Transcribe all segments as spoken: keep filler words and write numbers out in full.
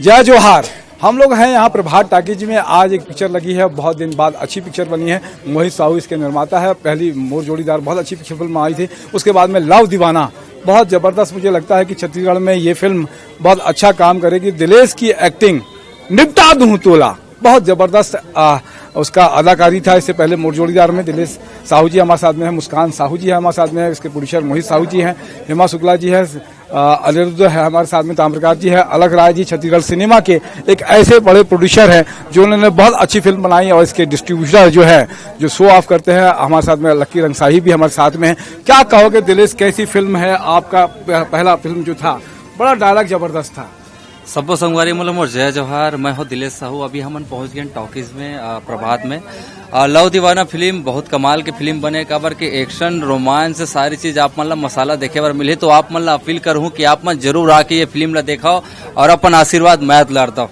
जय जोहार। हम लोग हैं यहाँ प्रभात टाकीज में। आज एक पिक्चर लगी है, बहुत दिन बाद अच्छी पिक्चर बनी है। मोहित साहू इसके निर्माता है। पहली मोर जोड़ीदार बहुत अच्छी पिक्चर फिल्म आई थी, उसके बाद में लव दीवाना। बहुत जबरदस्त, मुझे लगता है कि छत्तीसगढ़ में ये फिल्म बहुत अच्छा काम करेगी। दिलेश की एक्टिंग, निपटा दूं तोला, बहुत जबरदस्त। आ, उसका अदाकारी था इससे पहले मोर जोड़ीदार में। दिलेश साहू जी हमारे साथ में है, मुस्कान साहू जी है हमारे साथ में है, इसके प्रोड्यूसर मोहित साहू जी हैं, हेमा शुक्ला जी है, आ, अनिरुद्ध है हमारे साथ में, ताम्रकांत जी है, अलख राय जी छत्तीसगढ़ सिनेमा के एक ऐसे बड़े प्रोड्यूसर हैं जो उन्होंने बहुत अच्छी फिल्म बनाई, और इसके डिस्ट्रीब्यूटर जो है, जो शो ऑफ करते हैं, हमारे साथ में लक्की रंगसाही भी हमारे साथ में है। क्या कहोगे दिलेश, कैसी फिल्म है आपका? पह- पहला फिल्म जो था, बड़ा डायलॉग जबरदस्त था। सबो संगवारी मन ल मोर जय जोहार। मैं हो दिलेश साहू। अभी हमन पहुंच गए टॉकीज में, अ, प्रभात में। अ, लव दीवाना फिल्म बहुत कमाल के फिल्म बने, काबर के एक्शन, रोमांस, सारी चीज आप मन ला मसाला देखे बर मिलही। तो आप मन ला अपील करहूं कि आप मन जरूर आके ये फिल्म ला देखाओ और अपन आशीर्वाद मया दुलार दो।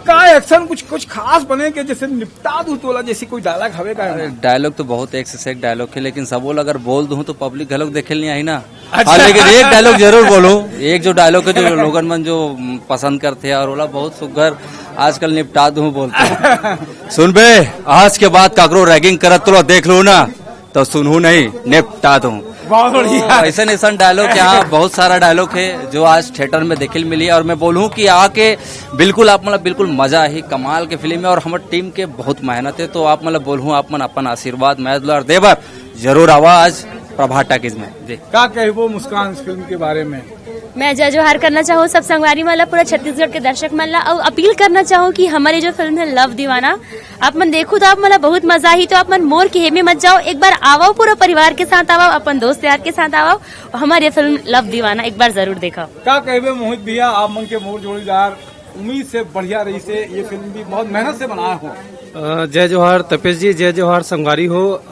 का एक्शन कुछ, कुछ खास बने के, जैसे निपटा दूं तोला जैसी कोई डायलॉग हवे का? अरे, डायलॉग तो बहुत एक से एक डायलॉग है, लेकिन सबो ला अगर बोल दूं तो पब्लिक घलोक देखे नहीं आई ना। अच्छा। हाँ, लेकिन एक डायलॉग जरूर बोलूं। एक जो डायलॉग है, जो लोगन मन जो पसंद करते हैं और ओला बहुत सुग्घर आजकल निपटा दूं बोलते हैं। सुन बे, आज के बाद काकरो रैगिंग करत तोला देख लूं ना, तो सुनहूं नहीं, निपटा दूं। बहुत बढ़िया। तो ऐसे ऐसा डायलॉग, यहाँ बहुत सारा डायलॉग है जो आज थिएटर में देखे मिली, और मैं बोलूं कि आके बिल्कुल आप मतलब बिल्कुल मजा ही, कमाल के फिल्म है और हमर टीम के बहुत मेहनत है। तो आप मतलब बोलूं, आप मन अपन आशीर्वाद, मया दुलार देबर जरूर आवा आज प्रभात टाकीज में। जी। का कहबो मुस्कान इस फिल्म के बारे में? मैं जय जोहार करना चाहूँ सब संगवारी मन ला, पूरा छत्तीसगढ़ के दर्शक मन ला, और अपील करना चाहूँ कि हमर ये जो फिल्म है लव दीवाना, आप मन देखो तो आप मन ला बहुत मजा आही। तो आप मन मोर के हेमे मत जाओ, एक बार आवो, पूरा परिवार के साथ आवो, अपन दोस्त यार के साथ आवो, और हमर ये फिल्म लव दीवाना एक बार जरूर देखो। का कहबे मोहित भैया, आप मन के मोर जोड़ीदार, उम्मीद से बढ़िया रहिसे, ये फिल्म भी बहुत मेहनत से बनाए हो। अ, जय जोहार तपेश जी, जय जोहार संगवारी हो। अ,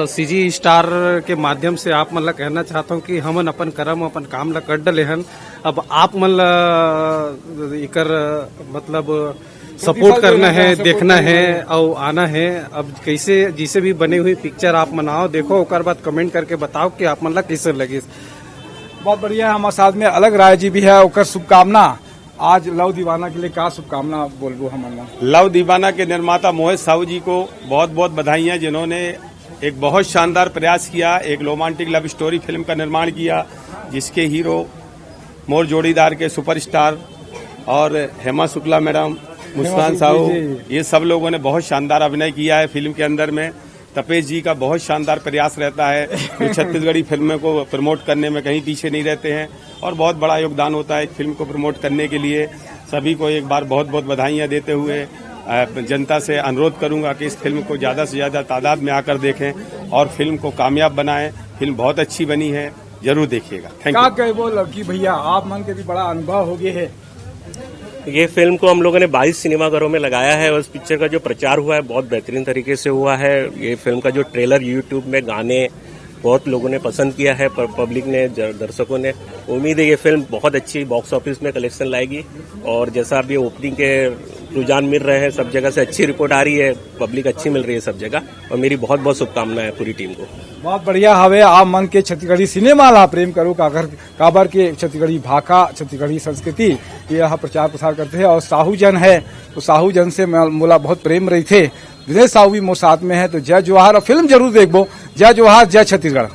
सीजी स्टार के माध्यम से आप मन ला कहना चाहता हूँ कि हमन अपन करम, अपन काम ला कर डले हन। अब आप मन ला एकर मतलब सपोर्ट प्रतिफल करना देना है, है, देखना सपोर्ट करना है है। और आना है। अब कैसे, जैसे भी बने हुई पिक्चर आप मन आओ, देखो, ओकर बाद कमेंट करके बताओ कि आप मन ला कैसे लगिस। बहुत बढ़िया, हमारे साथ में अलख राय जी भी है, ओकर शुभकामना। आज लव दीवाना के लिए का शुभकामना बोलबो हमन ला? लव दीवाना के निर्माता मोहित साहू जी को बहुत बहुत बधाइयाँ, जिन्होंने एक बहुत शानदार प्रयास किया, एक रोमांटिक लव स्टोरी फिल्म का निर्माण किया, जिसके हीरो मोर जोड़ीदार के सुपरस्टार और हेमा शुक्ला मैडम, मुस्कान साहू, ये सब लोगों ने बहुत शानदार अभिनय किया है फिल्म के अंदर में। तपेश जी का बहुत शानदार प्रयास रहता है, वे छत्तीसगढ़ी फिल्मों को प्रमोट करने में कहीं पीछे नहीं रहते हैं और बहुत बड़ा योगदान होता है एक फिल्म को प्रमोट करने के लिए। सभी को एक बार बहुत बहुत बधाइयाँ देते हुए, अ, जनता से अनुरोध करूँगा कि इस फिल्म को ज़्यादा से ज़्यादा तादाद में आकर देखें और फिल्म को कामयाब बनाएं। फिल्म बहुत अच्छी बनी है, जरूर देखिएगा। Thank you. का कहबो लकी भैया, आप मन के भी बड़ा अनुभव हो गए है। ये फिल्म को हम लोगों ने बाईस सिनेमाघरों में लगाया है और इस पिक्चर का जो प्रचार हुआ है, बहुत बेहतरीन तरीके से हुआ है। ये फिल्म का जो ट्रेलर, YouTube में गाने, बहुत लोगों ने पसंद किया है, प-, पब्लिक ने, ज-, दर्शकों ने। उम्मीद है ये फिल्म बहुत अच्छी बॉक्स ऑफिस में कलेक्शन लाएगी और जैसा अभी ओपनिंग के रुझान मिल रहे हैं, सब जगह से अच्छी रिपोर्ट आ रही है, पब्लिक अच्छी मिल रही है सब जगह, और मेरी बहुत बहुत शुभकामनाएं हैं पूरी टीम को। बहुत बढ़िया हवे, आप मन के छत्तीसगढ़ी सिनेमा ला प्रेम करो, काकर, काबर के छत्तीसगढ़ी भाखा, छत्तीसगढ़ी संस्कृति, ये ह प्रचार प्रसार करते हैं। और साहू जन है, तो साहू जन से मैं, मोला बहुत प्रेम रहिथे। दिनेश साहू भी मोर साथ में है, तो जय जोहार और फिल्म जरूर देखबो। जय जोहार, जय छत्तीसगढ़।